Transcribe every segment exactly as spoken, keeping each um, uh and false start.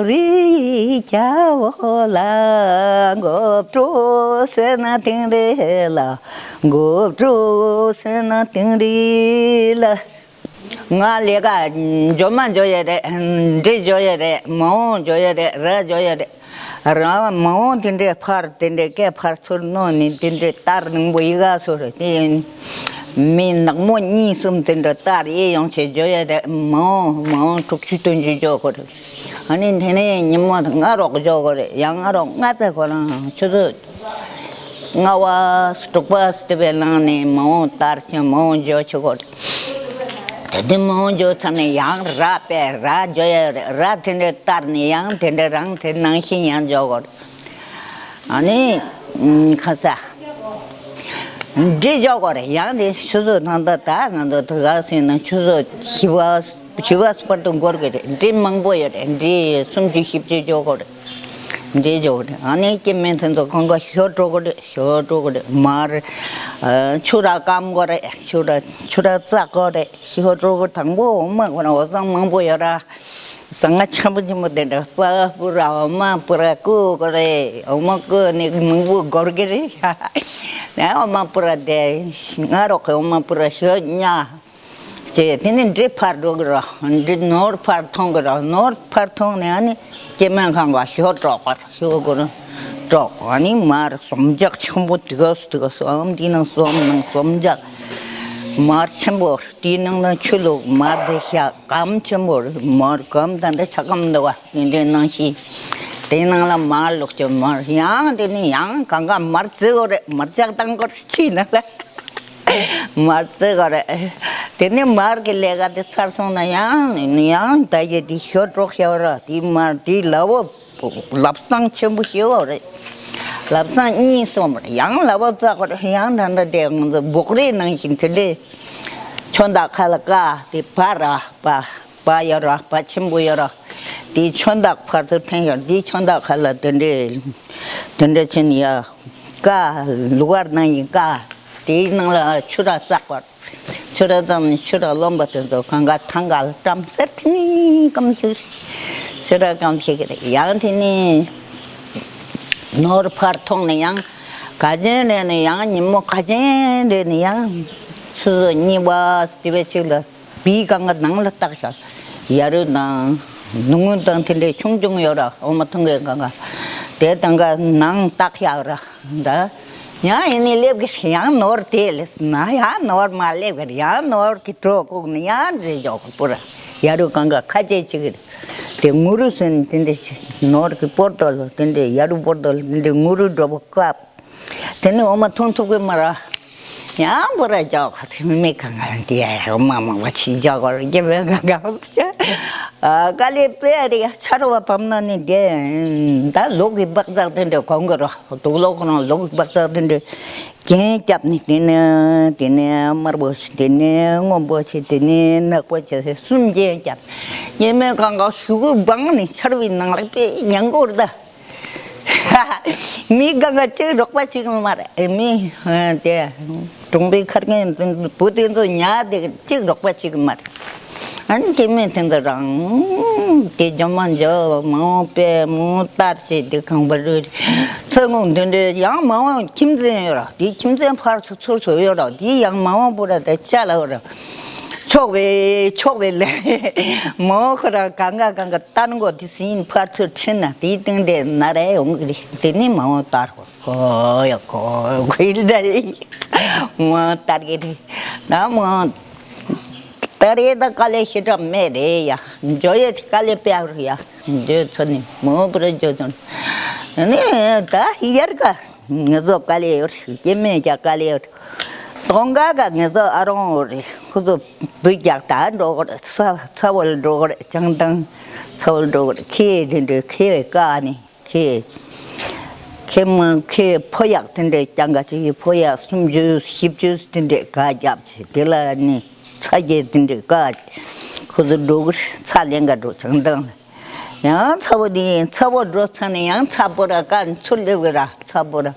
པའི་རྒྱལ་པོ་ལ། མགོ་བྲོ་ཟེར་ན་དིང་རི་ལ། མགོ་བྲོ་ཟེར་ན་དིང་རི་ལ། ང་ལས་ཀ་འཇོ་མ་འཇོ་ཡ་རེད། འབྲི་འཇོ་ཡ་རེད། མ་འོངས་འཇོ་ཡ་རེད། ར་འཇོ་ཡ་རེད། ར་མ་འོངས་དེ་འདྲའི་ཕར་དེ་འདྲའི་སྐད་ཕར་ཚུར་སྣོན་ནས་དེ་འདྲའི་ལྟར་ནང་པོ་ཡི་ག་སོ་རེད། དེ་མི་ནག་མོ་གཉིས་གསུམ་དེ་འདྲ་ལྟར་ཡེ་ཡོང་བྱས་འཇོ་ཡ་རེད། མ་འོངས་མ་འོངས་དྲུག་ཅུ་བདུན་ཅུ་འཇོ་དགོས་རེད། ཨ་ནི་དེ་ནས་ཉིན་མོ་སྔ་རོགས་འཇོ་དགོས་རེད། ཡང་སྔ་རོགས་སྔ་ཙམ་ཁོ་རང་ཆུ་ཚོད་ལྔ་པ་དྲུག་པ་དེ་བས་ལངས་ནས་མ་འོངས་ལྟར་ཆེན་མ་འོངས་འཇོ་ཆོག་གོ། དེ་དུས་མ་འོངས་འཇོ་ཚར་ནས་ཡང་ར་པས་ར་འཇོ་ཡ་རེད། ར་དེ་འདྲ་ལྟར་ནས་ཡང་དེ་འདྲ་རང་དེ་ནང་བཞིན་ཡང་འཇོ་གོ། ཨ་ནི་ཁ་ས་འབྲི་འཇོ་གོ་རེད། ཡང་དེ་ཆུ་ཚོད་ནང་ད་ད་ང་ཚོ་དུ་ག་སོང་ན་ཆུ་ཚོད་བཞི་པ་བཞི་པ་བར་དུ་འགོར་གི་རེད། འབྲི་མང་པོ་ཡོད་རེད། འབྲི་སུམ་ཅུ་བཞི་བཅུ་འཇོ་གོ་རེད། འདྲེ་འཇོག་རེད། ཨ་ནི་སྐྱེ་དམན་དེ་ཚོ་གང་ག་ཞོ་དྲུག་རེད། ཞོ་དྲུག་རེད། མར་ཆུ་ར་སྐམ་གོ་རེད། ཆུ་ར་ཆུ་ར་བཙག་གོ་རེད། ཞོ་དྲུག་དང་པོ་འོ་མ་གོ་ན་འོ་ཟང་མང་པོ་ཡོད་ར། ཟང་ང་ཆེན་པོ་ཆེན་པོ་དེ་འདྲ་པ་པུ་ར་འོ་མ་པུ་ར་བསྐོལ་གོ་རེད། འོ་མ་བསྐོལ་ནས་མང་པོ་འགོར་གི་རེད། ཨ་འོ་མ་པུ་ར་དེ་ང་རོགས་ཀྱི་འོ་མ་པུ་ར་ཞོ་ཉ། ཅེས་དེ་ནས་འབྲི་ཕར་འགྲོ་གི་ར། འབྲི་ནོར་ཕར་ཐོན་གི་ར། ནོར་ཕར་ཐོན་ནས་ཨ་ནི་སྐྱེ་དམན་ཁང་ག་ཞོ་དཀྲོག་པར་ཞོ་གོ་ནི་དཀྲོག་ཨ་ནི་མར་ཟོམ་རྒྱག་ཆེན་པོ་དེ་ག་སུ་དེ་ག་སུ་ཨམ་དེ་ནང་ཟོམ་ནང་ཟོམ་རྒྱག་མར་ཆེན་པོ་དེའི་ནང་ན་ཆུ་བླུགས། མར་དེ་བཞག་སྐམ་ཆེན་པོ་རེད། མར་སྐམ་ད་འདྲ་ཆ་སྐམ་འདུག་བ། དེ་འདྲའི་ནང་བཞིན་དེའི་ནང་ལ་མར་བླུགས་ཀྱི་མར་ཡང་དེ་ནི་ཡང་གང་ག་མར་བཙོས་གོ་རེད། མར་ལྕགས་བཏང་གོ་རེད། ཆུའི་ནང་ལ། མར་བཙོས་གོ་རེད། དེ་ནས་མར་གྱི་ལས་ཀ་དེ་ཚར་སོང་ན་ཡང་ཡང་ད་ཡེ་དེ་ཞོ་དཀྲོག་ཤ་བ་ར། དེ་མར་དེ་ལ་བོ་ལབ་སང་ཆེན་པོ་ཞེ་བོ་རེད། ལབ་སང་གཉིས་གསུམ་རེད། ཡང་ལ་བོ་བཙག་གོ་རེད། ཡང་ད་ལྟ་དེ་ང་ཚོ་སྦུག་རེ་ནང་བཞིན་དེ་འདྲས་ཆོན་ཏག་ཁ་ལ་ཀ་དེ་བ་ར་བ་བ་ཡོད་ར། བ་ཆེན་པོ་ཡོད་ར། དེ་ཆོན་ཏག་ཕར་ཚུར་འཐེན་ཡོད། དེ་ཆོན་ཏག་ཁ་ལ་དེ་འདྲས་དེ་འདྲས་ཆེན་ཡ་ཀ་ལུག་བར་ནང་བཞིན་ཀ་དེའི་ནང་ལ་ཆུ་ར་བཙག་པ། ཆུ་ར་བཙག་ནས་ཆུ་ར་རློན་པ་དེ་ཚོ་གང་ག་ཐང་ག་ལ་བཀྲམ་ཟེར། དེ་ནི་སྐམ་ཤུ་ཆུ་ར་སྐམ་ཤེས་ཀྱི་རེད། ཡང་དེ་ནི་ནོར་ཕར་ཐོན་ནས་ཡང་ག་ཅན་རེད་ནས་ཡང་ཉིན་མོ་ག་ཅན་རེད་ནས་ཡང་ཆུ་ཚོད་གཉིས་པ་དེ་བས་ཅིག་ལ་བིའི་གང་ག་ནང་ལ་བཏགས་ཤག་ཡ་རུ་དང་ནུ་དངུལ་དང་དེ་འདྲའི་ཆུང་ཆུང་ཡོད་ར། འོ་མ་འཐུང་གི་གང་ག་དེ་དང་ག་ནང་བཏགས་ཤག་ར། ད་ཡང་ཡིན་ནི་སླེབས་གི་ཡང་ནོར་དེ་ལས་ན་ཡང་ནོར་མ་སླེབས་གི་ཡང་ནོར་གི་གྲོགས་ཁུག་ནི་ཡང་རེ་འཇོག་པུ་ར། ཡ་རུ་གང་ག་ཁ་ཆེ་ཅིག་གི་དེ་ངུ་རུ་སུན་དེ་འདྲའི་ནོར་གི་པོར་ཏོ་ལ་དེ་འདྲའི་ཡ་རུ་པོར་ཏོ་ལ་དེ་འདྲའི་ངུ་རུ་འགྲོ་པོ་སྐབས། དེ་ནི་འོ་མ་འཐུང་ཐུབ་ཀྱི་མ་རེད། ཡང་པུ་ར་འཇོག་གོ་དེ་མི་གང་ག་དེ་འོ་མ་མང་པོ་ཞིག་འཇོག་གོ་རེད། མི་གང་ག་དཀའ་ལས་དཔེ་རེད། ཆར་བ་བབས་ན་ནི་དེ་ད་ལོག་གི་སྦག་ཙག་དེ་འདྲ་གོང་གི་རོ་དུག་ལོག་ཁོ་རང་ལོག་གི་སྦག་ཙག་དེ་འདྲ་གྱེན་བརྒྱབ་ནི་དེ་ནི་དེ་ནི་དམར་པོ་ཞིག་དེ་ནི་སྔོན་པོ་ཞིག་དེ་ནི་ནག་པོ་ཞིག་གསུམ་གྱེན་བརྒྱབ། མི་གང་ག་ཤུ་གུ་སྦང་ནི་ཆར་བའི་ནང་ལ་དཔེ་ཉང་གོར་ད། མི་གང་ག་གཅིག་རོགས་པ་བྱེད་ཀྱི་མ་རེད། མི་དེ་གྲོང་པའི་ཁར་མཁན་བུ་དེ་ཚོ་ཉག་དེ་གཅིག་རོགས་པ་བྱེད་ཀྱི་མ་རེད། ཨ་ནི་སྐྱེ་དམན་དེ་ཚོ་རང་དེ་འཇོ་མ་འཇོ་མ་འོངས་པས་མ་འོངས་ལྟར་བྱེད་དེ་གང་པ་རུ་ཚོད་ངོ་འདི་འདྲའི་ཡང་མ་འོངས་ཁྱིམ་ཚན་ཡོད་ར། དེ་ཁྱིམ་ཚན་ཕར་ཚུར་ཚུར་ཚུར་ཡོད་ར། དེ་ཡང་མ་འོངས་པོ་ར་དེ་ཆ་ལ་ཡོད་ར། ཆོག་པའི་ཆོག་པའི་ལས་མ་འོངས་ཁོ་ར་གང་ག་གང་ག་ལྟར་མགོ་དེ་ཟིན་ཕར་ཚུར་ཕྱིན་ན་དེའི་སྟེང་དེ་ན་རེ་ཡོང་གི་རེད། དེ་ནི་མ་འོངས་ལྟར་གོ་གོ་ཡ་གོ་གོ་ཡིན་ད་རེད། མ་འོངས་ལྟར་གི་རེད། ད་མ་འོངས་ལྟར་ཡེ་ད་དཀའ་ལས་ཞེ་དྲག་མེད་རེད་ཡ། འཇོ་ཡེ་དེ་དཀའ་ལས་དཔེ་ཨ་རུ་ཡ། འཇོ་ཚོ་ནི་མ་འོངས་པོ་ར་འཇོ་ཚོ་ནི་ད་ཡར་ག་ང་ཚོ་དཀའ་ལས་ཡོད་རེད། སྐྱེ་དམན་རྒྱག་དཀའ་ལས་ཡོད་རེད། གདོང་ཁ་ག་ང་ཚོ་ཨ་རོང་ཡོད་རེད། ཁོ་ཚོ་བུ་རྒྱག་ད་འགྲོ་གི་རེད། ཚ་ཚ་བོ་ལ་འགྲོ་གི་རེད། བྱང་ཐང་ཚ་བོ་ལ་འགྲོ་གི་རེད། ཁེ་དེ་འདྲའི་ཁེ་བའི་ཀ་ནི་ཁེ་ཁེ་མ་ཁེ་ཕོ་ཡག་དེ་འདྲའི་རྐྱང་ག་ཅིག་ཕོ་ཡག་སུམ་ཅུ་བཞི་བཅུ་དེ་འདྲའི་ག་རྒྱབ་ཆེ་དེ་ལ་ནི་ཚ་རྒྱས་དེ་འདྲའི་ཀ་ཁོ་ཚོ་འགྲོ་གི་རེད། ཚ་ལེན་ག་འགྲོ་བྱང་ཐང་ལ། ཡང་ཚ་བོ་དེ་ཚ་བོ་འགྲོ་ཚར་ནས་ཡང་ཚ་བོ་ར་ཀ་ཚུར་སླེབས་གི་ར་ཚ་བོ་ར།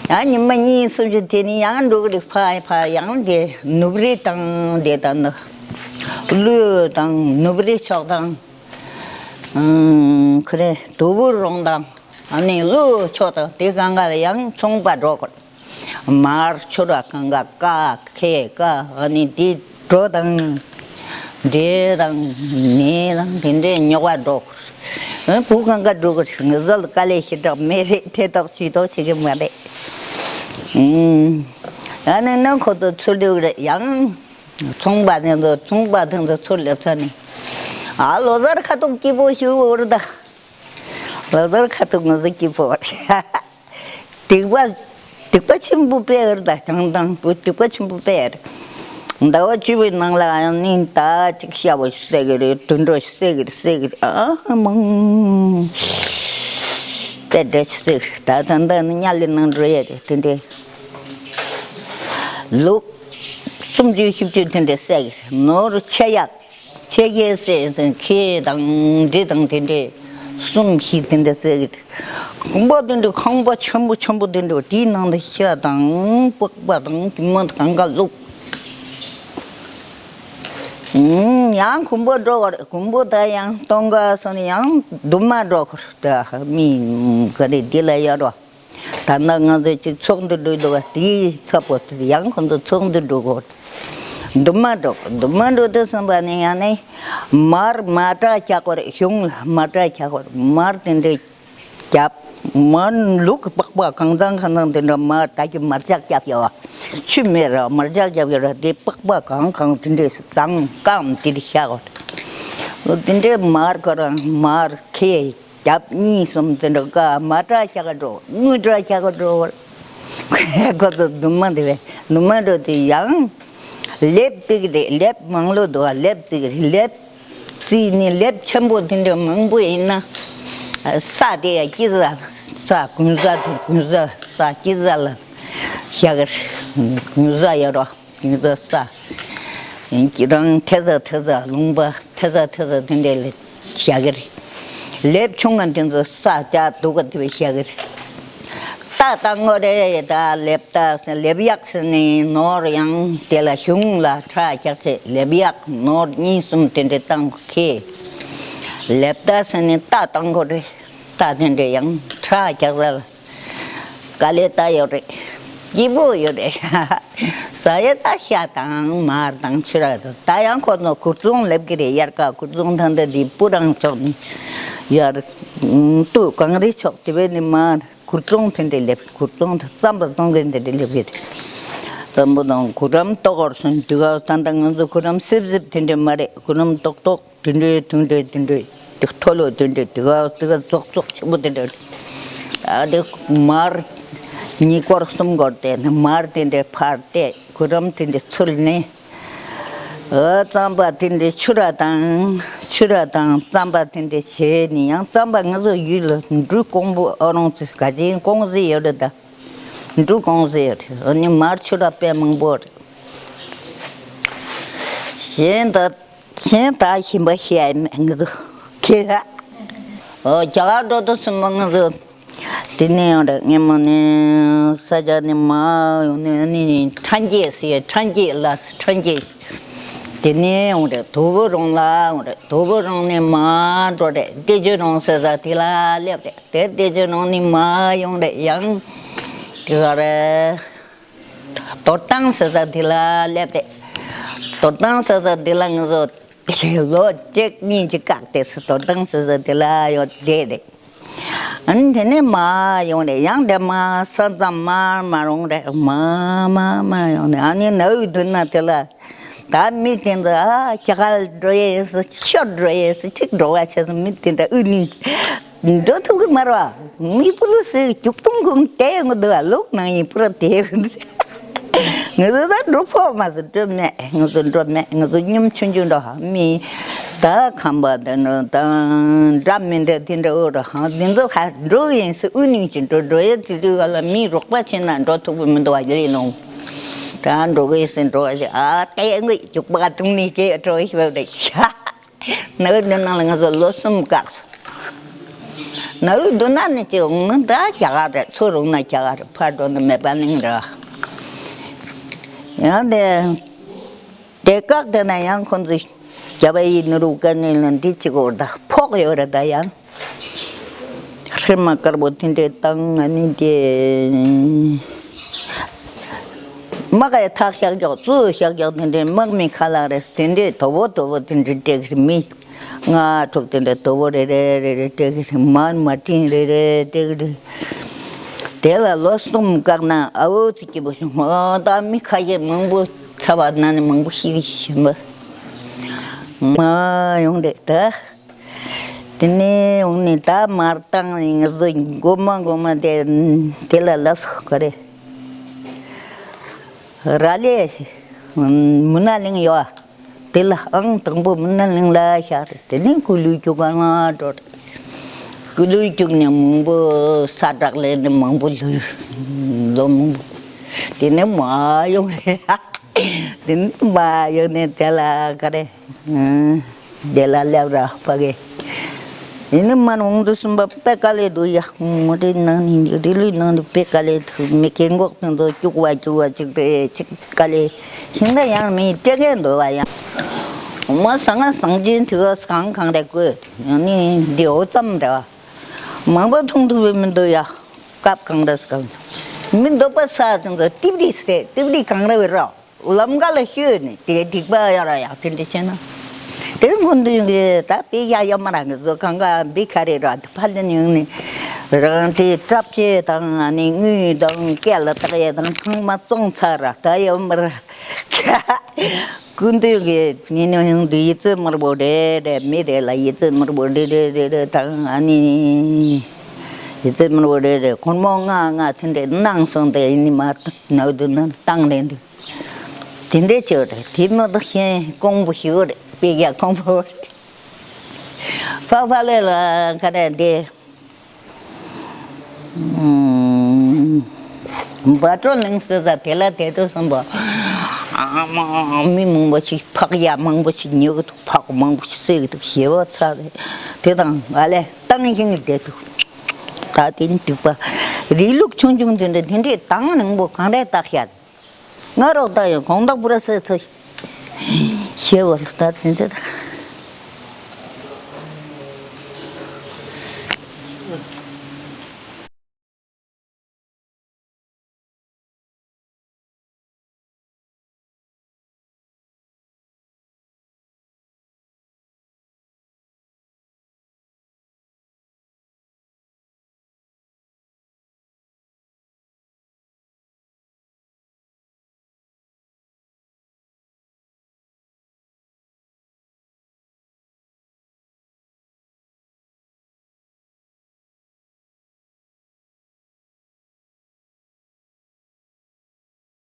ཡང་ཉི་མ་གཉིས་གསུམ་ཞིག་དེ་ནས་ཡང་འགྲོ་གི་རེད། ཕ་ཕ་ཡང་དེ་ནུབ་རི་དང་དེ་དང་ནི་ཀླུ་དང་ནུབ་རི་ཕྱོགས་དང་ ཨང་། ཁོ་རེ་དུ་བུ་རོང་དང་ཨ་ནི་ཀླུ་ཆོག་དང་དེ་གང་ག་ལ་ཡང་ཚོང་པ་འགྲོ་དགོས། མར་ཆུ་ར་གང་ག་ཀ་ཁེ་ཀ་ཨ་ནི་དེ་གྲོ་དང་འབྲས་དང་ནས་དང་དེ་འདྲའི་ཉོ་བ་འགྲོ་དགོས། བུ་གང་ག་འགྲོ་དགོས། ངེད་ཚོ་ལ་དཀའ་ལས་ཞེ་དྲག་མེད་རེད། ཐེ་གཏོགས་ཇུས་གཏོགས་བྱེད་ཀྱི་མ་རེད། ཨང་། ཨ་ནི་ནང་ཁོ་ཚོ་ཚུར་སླེབས་རེད། ཡང་ཚོང་པ་དེ་ཚོ་ཚོང་པ་དེ་ཚོ་ཚུར་སླེབས་ཚར་ནས། ཨ། ལོ་གསར་ཁ་ཐུག་སྐྱིད་པོ་ཞིག་འོར་ད། ལོ་གསར་ཁ་ཐུག་ང་ཚོ་སྐྱིད་པོ་རེད། སྡིག་པ། སྡིག་པ་ཆེན་པོ་དཔེ་རེད་ད། ཀྱང་དང་པོ་སྡིག་པ་ཆེན་པོ་དཔེ་རེད། ཟླ་བ་བཅུ་པའི་ནང་ལ་ཨ་ནི་ད་ཅིག་ཤ་བོ་ཞིག་བསད་གི་རེད། དུད་འགྲོ་ཞིག་བསད་གི་རེད། བསད་གི་རེད། ཨ་མང་། དཔེ་འདྲ་ཞིག་བསད་གི་རེད། ད་ད་ད་ནི་དམྱལ་ལས་ནང་འགྲོ་ཡས་རེད། དེ་འདྲའི་ལུག་སུམ་ཅུ་བཞི་བཅུ་དེ་འདྲ་བསད་གི་རེད། ནོར་ཆེ་ཡག་ཆེ་གེ་སེ་སེ་ཁེ་དང་འབྲི་དང་དེ་འདྲས་གསུམ་བཞི་དེ་འདྲས་བཙལ་གི་འདུག། ཁང་པ་དེ་འདྲས་ཁང་པ་ཆེན་པོ་ཆེན་པོ་དེ་འདྲས་དེའི་ནང་དུ་ཤ་དང་པགས་པ་དང་གྲིབ་མ་དང་གང་ག་བླུགས། ཡང་གོང་པོ་འགྲོ་བར་གོང་པོ་ད་ཡང་སྟོན་ཀ་སོང་ནས་ཡང་དུ་མ་འགྲོ་ཁར་ད་མི་ག་རེ་འདི་ལ་ཡར་རོ། ད་ལྟ་ང་ཚོས་ཅིག་ཚོགས་འདུ་འགྲོ་འདུག་བ། དེའི་ཚབ་པོ་དེ་ཡང་ཁོང་ཚོ་ཚོགས་འདུ་འགྲོ་དགོས། འདུ་མ་འགྲོ། འདུ་མ་འགྲོ་དུས་ཙམ་པ་ནས་ཡང་ནས་མར་མ་དྲག་རྒྱག་པ་རེད། གཞུང་ལ་མ་དྲག་རྒྱག་པ་རེད། མར་དེ་འདྲས་རྒྱབ། མར་ལུག་གི་པགས་པ་གང་ཚང་གང་ཚང་དེ་འདྲ་མར་ད་ཀྱི་མར་ལྕགས་རྒྱབ་ཡོད་བ། ཆུ་མེད་ར་མར་ལྕགས་རྒྱབ་ཡོད་ར། དེ་པགས་པ་གང་གང་དེ་འདྲས་སུ་བཏང་སྐམ་དེ་འདྲས་བཞག་པ་རེད། དེ་འདྲས་མར་ག་རང་མར་ཁེ། རྒྱབ་གཉིས་གསུམ་དེ་འདྲ་ཀ་མ་དྲག་རྒྱག་ག་འགྲོ། དངུལ་དྲག་རྒྱག་ག་འགྲོ་བར། ཁོ་ཚོ་འདུ་མ་འདི་བས་འདུ་མ་འགྲོ་དེ་ཡང་ལེབ་བརྩིགས་རེད། ལེབ་མང་ལོ་འདུག་བ། ལེབ་བརྩིགས་རེད། ལེབ་བརྩིགས་ནས་ལེབ་ཆེན་པོ་དེ་འདྲ་མང་པོ་ཡིན་ན་ས་དེ་ཡ་སྐྱི་ཟ་ས་གུན་ཟ་དེ་གུན་ཟ་ས་སྐྱི་ཟ་ལ་བཞག་གི་རེད། གུན་ཟ་ཡོད་རོ། དེང་སང་ས། ཁྱེད་རང་ཐེ་ས་ཐེ་ས་ལུང་པ་ཐེ་ས་ཐེ་ས་དེ་འདྲས་ལ་བཞག་གི་རེད། ལེབ་ཆུང་ང་དེ་ཚོ་ས་བཅག་འདུག་ག་དེ་བས་བཞག་གི་རེད། རྟ་བཏང་དགོས་རེད། ད་ལེབ་རྟ་ལེབ་གཡག་ཟེར་ནས་ནོར་ཡང་དེ་ལ་གཞུང་ལ་ཁྲག་རྒྱག་ཚེ་ལེབ་གཡག་ནོར་གཉིས་གསུམ་དེ་འདྲས་བཏང་ཁེ། ལེབ་རྟ་ཟེར་ནས་རྟ་བཏང་དགོས་རེད། རྟ་དེ་འདྲས་ཡང་ཁྲག་རྒྱག་ས་ལ། དཀའ་ལས་ད་ཡོད་རེད། སྐྱིད་པོ་ཡོད་རེད། ཟ་ཡས་ད་ཤ་དང་མར་དང་ཕྱུར་ར་དང་། ད་ཡང་ཁོ་ཚོ་གུར་ཚོང་ལེབ་ཀྱི་རེད། དབྱར་ཁ་གུར་ཚོང་ད་ལྟ་འདི་སྤུ་རང་ཕྱོགས་ནས་ཡར་སྟོད་གངས་རི་ཕྱོགས་དེ་བས་ནི་མར་གུར་ཚོང་དེ་འདྲས་ལེབ། གུར་ཚོང་དང་རྩམ་པ་གཏོང་མཁན་དེ་འདྲས་ལེབ་ཀྱི་རེད། རྩམ་པ་དང་གུ་རམ་ཏོག་གོར་སོང་དུས་སྐབས་ད་ལྟ་ང་ཚོ་གུ་རམ་སིབ་སིབ་དེ་འདྲས་མ་རེད། གུ་རམ་ཏོག་ཏོག་དེ་འདྲའི་དེ་འདྲའི་དེ་འདྲའི་དེ་མཐོ་ལོ་དེ་འདྲའི་དེ་ག་དེ་ག་རྫོགས་རྫོགས་ཆེན་པོ་དེ་འདྲའི། ཨ་དེ་མར་ཉིས་སྐོར་གསུམ་སྐོར་དེ་ནི་མར་དེ་འདྲའི་ཕར་བལྟས། གུ་རམ་དེ་འདྲའི་ཚུར་ནས། ཨ་རྩམ་པ་དེ་འདྲའི་ཕྱུར་ར་དང་ཕྱུར་ར་དང་རྩམ་པ་དེ་འདྲའི་བྱས་ནས། ཡང་རྩམ་པ་ང་ཚོ་ཡུལ་ལ་འབྲུ་ཀོང་པོ་ཨ་རོང་ཚོ་ག་ཅིག་ཀོང་ཟི་ཡོད་རེད་ད། འབྲུ་ཀོང་ཟི་ཡོད་རེད། ཨ་ནི་མར་ཕྱུར་ར་དཔེ་མང་པོ་རེད། གཞན་ད། གཞན་ད་ཞིམ་པ་ཤེས་ཡ་མེད་ང་ཚོ་ཁྱེད་ར། ཨོ་རྒྱ་གར་འགྲོ་དུས་ཙམ་པ་ང་ཚོ་དེ་ནས་ཡོང་རེད། སྔན་མ་ནས་ས་ཆ་ནས་མར་ཡོང་ནས་ཨ་ནི་ཁྲང་ཅེ་ཟེར། ཁྲང་ཅེ་ལ་ཁྲང་ཅེ། དེ་ནས་ཡོང་རེད། དུ་བུ་རོང་ལ་ཡོང་རེད། དུ་བུ་རོང་ནས་མར་འགྲོ་རེད། ཏེ་ཅོ་རོང་ཟེར་ས་དེ་ལ་སླེབས་རེད། དེ་ཏེ་ཅོ་རོང་ནས་མར་ཡོང་རེད། ཡང་དེ་ག་རེད། དོར་ཐང་ཟེར་ས་དེ་ལ་སླེབས་ཏེ། དོར་ཐང་ཟེར་ས་དེ་ལ་ང་ཚོ་ལོ་གཅིག་གཉིས་ཀྱི་བཀག་སྟེ་སུ་དོར་ཐང་ཟེར་ས་དེ་ལ་ཡོད་བསྡད་རེད། ཨ་ནི་དེ་ནས་མར་ཡོང་རེད། ཡང་དེ་མར་ས་མཚམས་མར་མར་ཡོང་རེད། མར་མར་མར་ཡོང་རེད། ཨ་ནི་ནགས་དབུས་མདུན་ན་དེ་ལ། ད་མི་དེ་ཚོ་ཨ་རྒྱ་གར་འགྲོ་ཡས་སུ་ཤོར་འགྲོ་ཡས་སུ་གཅིག་འགྲོ་བ་བྱས་སོང་། མི་དེ་འདྲ་དབུས་ནས་འགྲོ་ཐུབ་ཀྱི་མ་རེད་བ། མི་པུ་ལི་སི་རྒྱུག་སྟོང་གུང་དེ་ཡོང་གི་འདུག་བ། ལོག་ནང་ཡིན་པུ་ར་དེ་ཡོང་གི་འདུག། ང་ཚོ་ད་འགྲོ་ཕོད་མ་སོང་། འགྲོ་མེད། ང་ཚོ་འགྲོ་མེད། ང་ཚོ་སྙོམ་ཆུང་ཆུང་འགྲོ་ཧ་མི། ད་ཁམས་པ་དེ་འདྲ་དང་འདྲ་མི་འདྲ་དེ་འདྲ་འོ་ར་ཧང་དེ་ཚོ་ཁ་འགྲོ་གི་ཡིན་སུ་དབུས་ནས་ཀྱི་འགྲོ་འགྲོ་ཡས་དེ་དུས་ག་ལ་མི་རོགས་པ་བྱས་ན་འགྲོ་ཐུབ་ཀྱི་མི་འདུག་བ། ཡིན་ནོ། ད་འགྲོ་གི་ཟེར་འགྲོ་བ་ཞིག་ཨ་ཏེ་ངོས་རྒྱུག་པ་དུང་ནས་སྐད་འགྲོ་ཞིག་བབས་རེད་ཤག། ནགས་དེ་ནང་ལ་ང་ཚོ་ལོ་གསུམ་བཀག་སོང་། ནགས་དེ་ནང་ནས་ཅི་འོང་ན་ད་རྒྱ་གར་རེད། ཚུར་འོང་ན་རྒྱ་གར་རེད། ཕར་འགྲོ་ན་མེད་པ་གླིང་རེད། ཡང་དེ་དེ་བཀག་དེ་ན་ཡང་ཁོང་ཚོ་ རྒྱ་བལ་ཡུལ་ནི་རུ་ཀ་ནི་ལ་འདི་གཅིག་འོར་ད་ཕོག་ཡོད་རེད་ད་ཡང་། ཧྲི་མ་དཀར་པོ་དེ་འདྲས་བཏང་ང་ནི་དེ། དམག་གི་ཐག་ཤག་རྒྱག་ཙུ་ཤག་རྒྱག་དེ་འདྲས་དམག་མི་ཁ་ལག་རེད་དེ་འདྲས་དོ་བོ་དོ་བོ་དེ་འདྲས་སྤྲད་གི་རེད། མི་ལྔ་དྲུག་དེ་འདྲས་དོ་བོ་རེ་རེ་རེ་རེ་སྤྲད་གི་རེད། མར་མ་ཏིང་རེ་རེ་སྤྲད་གི་རེད། དེ་ལ་ལོ་གསུམ་བཀག་ན་ཨ་བོ་ཚིག་སྐྱིད་པོ་བྱུང་། ཨོ་ད་མི་ཁ་ཤས་མང་པོ་ཚ་བ་ན་ནི་མང་པོ་ཤི་གི་ཤི་བ། མ་ཡོང་རེད་ད། དེ་ནས་འོང་ནས་ད་མར་བཏང་ནས་ང་ཚོ་མགོ་མ་མགོ་མ་དེ་དེ་ལ་ལབ་སོ་ག་རེ། ར་ལས་མུན་ན་གླིང་ཡོད། དེ་ལ་ཨང་དང་པོ་མུན་ན་གླིང་ལ་བཞག་རེད། དེ་ནས་ཀུ་ལུ་ཀྱུ་ག་ང་འགྲོ་རེད། ཀུ་ལུ་ཀྱུ་ནས་མང་པོ་ས་བསྒྲགས་ལས་ནས་མང་པོ་ལུས་ལོ་མང་པོ། དེ་ནས་མ་ཡོང་རེད། དེ་ནས་མ་ཡོང་ནས་དེ་ལ་ག་རེ། དེ་ལ་སླེབས་ར་ཕ་གི། ཡིན་ནི་མ་ནོང་དུ་སུམ་པ་པེ་ཀ་ལེ་དུ་ཡ། མོ་དེ་ནང་ནི་རི་ལི་ནང་དུ་པེ་ཀ་ལེ་དུ་མི་ཀེ་འགོག་དུ་དུ་ཅུག་བ་ཅུག་བ་ཅིག་པེ་ཅིག་ཀ་ལེ། ཤིང་ད་ཡང་མི་སྤྲད་མཁན་འདུག་བ་ཡང་། མ་ས་ང་སང་ཅིན་དུ་གང་གང་རེ་དགོས། ཡང་ནི་འདི་འོ་ཙམ་རེད་བ། མང་པོ་མཐོང་ཐུབ་པའི་མི་འདུག་ཡ། སྐབས་གང་རེ་སྐབས། མི་འདོད་པ་ས་ཅིན་དུ་ཏིབ་རི་སེ་ཏིབ་རི་གང་རེ་བའི་རོགས། ལམ་ཀ་ལ་ཤོད་ནས་དེ་སྡིག་པ་ཡོད་ར་ཡག་དེ་འདྲ་བྱས་ན། དེ་ཀུན་འདུས་གི་ད་དཔེ་ཡག་ཡོད་མ་ར་གི་བཟོ་གང་ག་འབི་ཁ་རེ་ར་དེ་ཕ་ལེ་ནི་ཡོང་ནས་རང་ཚེ་གྲབས་ཆེ་དང་ཨ་ནི་དངུལ་དང་སྐད་ལ་བཏགས་ཡས་དང་ཚང་མ་བཙོང་ཚར་ར་ད་ཡོད་མ་ར། ཀུན་འདུས་གི་ནི་ནི་ཡོང་དུས་ཡིད་ཚོད་དམར་པོ་རེ་རེ་མི་རེ་ལ་ཡིད་ཚོད་དམར་པོ་རེ་རེ་རེ་རེ་དང་ཨ་ནི། ཡིད་ཚོད་དམར་པོ་རེ་རེ་སྒོར་མོ་ལྔ་ལྔ་ཚན་རེ་གནང་སོང་དེ་ཡིན་ནི་མ་ནག་དུ་ན་བཏང་རེད་འདུག་དེ་འདྲས་བྱས་རེད། དེ་མི་དག་གཞན་ཀོང་པོ་ཞིག་རེད། དཔེ་རྒྱ་ཀོང་པོ་རེད། ཕ་ཕ་ལས་ལ་ག་རེ་འདི། བ་ཀྲོ་གླིང་ཟེར་ས་དེ་ལ་དེ་དུ་སོང་བ། ཨ་མ་མི་མང་པོ་ཞིག་ཕག་ཡ་མང་པོ་ཞིག་ཉོ་གི་འདུག་ཕག་མང་པོ་ཞིག་བསད་གི་འདུག་ཞེ་བོ་ཚ་རེད། དེ་དང་ང་ལས་བཏང་ཤིང་གི་བསྡད་འདུག་ད་དེ་ནི་སྡིག་པ། རིགས་ལུགས་ཆུང་ཆུང་དེ་འདྲ་དེ་འདྲས་དང་ནང་པོ་གང་རེ་བཏགས་ཤག་ང་རོགས་ད་ཡང་གོང་ཐག་པུ་ར་སེ་ཚོ་ཞེས་པ་ལ་ད་དེ་འདྲ་ད།